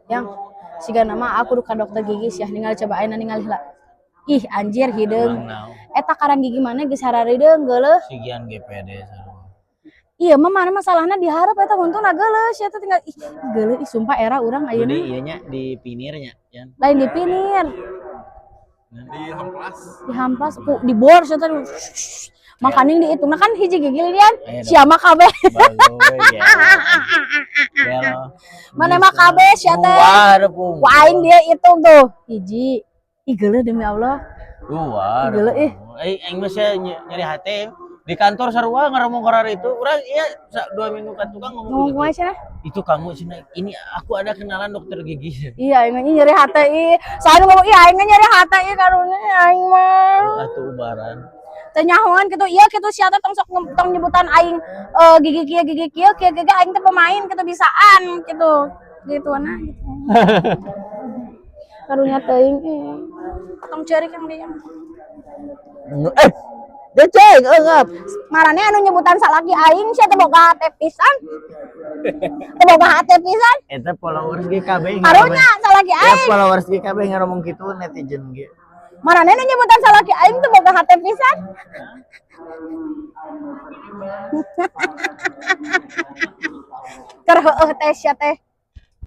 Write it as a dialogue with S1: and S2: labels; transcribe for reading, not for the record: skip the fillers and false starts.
S1: Yang siga nama aku ka dokter gigi sia, ningali coba ayeuna, ningali heula. Ih, anjir, hideung.
S2: Emang naon?
S1: Eta karang gigi mana geus hararideung, geuleuh.
S2: Sigian GPD sarua.
S1: Iya mah, mana masalahna diharap eta untungna geuleuh sia teh, tinggal ih geuleuh, ih, sumpah era urang
S2: Gede
S1: ayeuna.
S2: Iya nya, di pinirnya, Yan.
S1: Lain di pinir.
S3: Di hamplas.
S1: Dihamplas ku dibor sia teh. Makaning dihitung kan hiji gigi lian.
S2: Aya.
S1: Sia mah kabeh.
S2: Bagus ya. Belo.
S1: Mana mah kabeh sia teh.
S2: Dua hareup.
S1: Ku aing dia hitung tuh. Hiji. Ih, geuleuh, demi Allah.
S2: Dua.
S1: Geuleuh, ih.
S2: Eh, aing mah sia nyeri hati di kantor sarua ngaromong korar itu. Urang iya 2 minggu kan tukang ngomong
S1: Ngomong
S2: gitu.
S1: kumaha cenah?
S2: Itu kamu cenah, ini aku ada kenalan dokter gigi.
S1: Iya, aing mah nyeri hati ih. Soalnya ngomong iya aing mah nyeri hati ih, karunya aing mah.
S2: Atuh ubaran.
S1: Teu nyahoan kitu, iya kitu sia teh tong sok tong nyebutan aing gigi kieu, gigi kieu kieu gigi, aing teh pemain kitu, bisaan kitu. Gitu nah gitu. Karunya teuing ih. Tong ceurik yang dia.
S2: Eh, Deceng, eungap.
S1: Marane anu nyebutan salaki aing sia teh boga hate pisan. Teh boga hate pisan.
S2: Eta followers ge kabeh.
S1: Karunya salaki
S2: Ya
S1: aing.
S2: Followers ge kabeh ngaromong kitu, netizen ge.
S1: Marane nu nyebutan salaki aing teh boga hate pisan. Keur heueuh teh sia teh.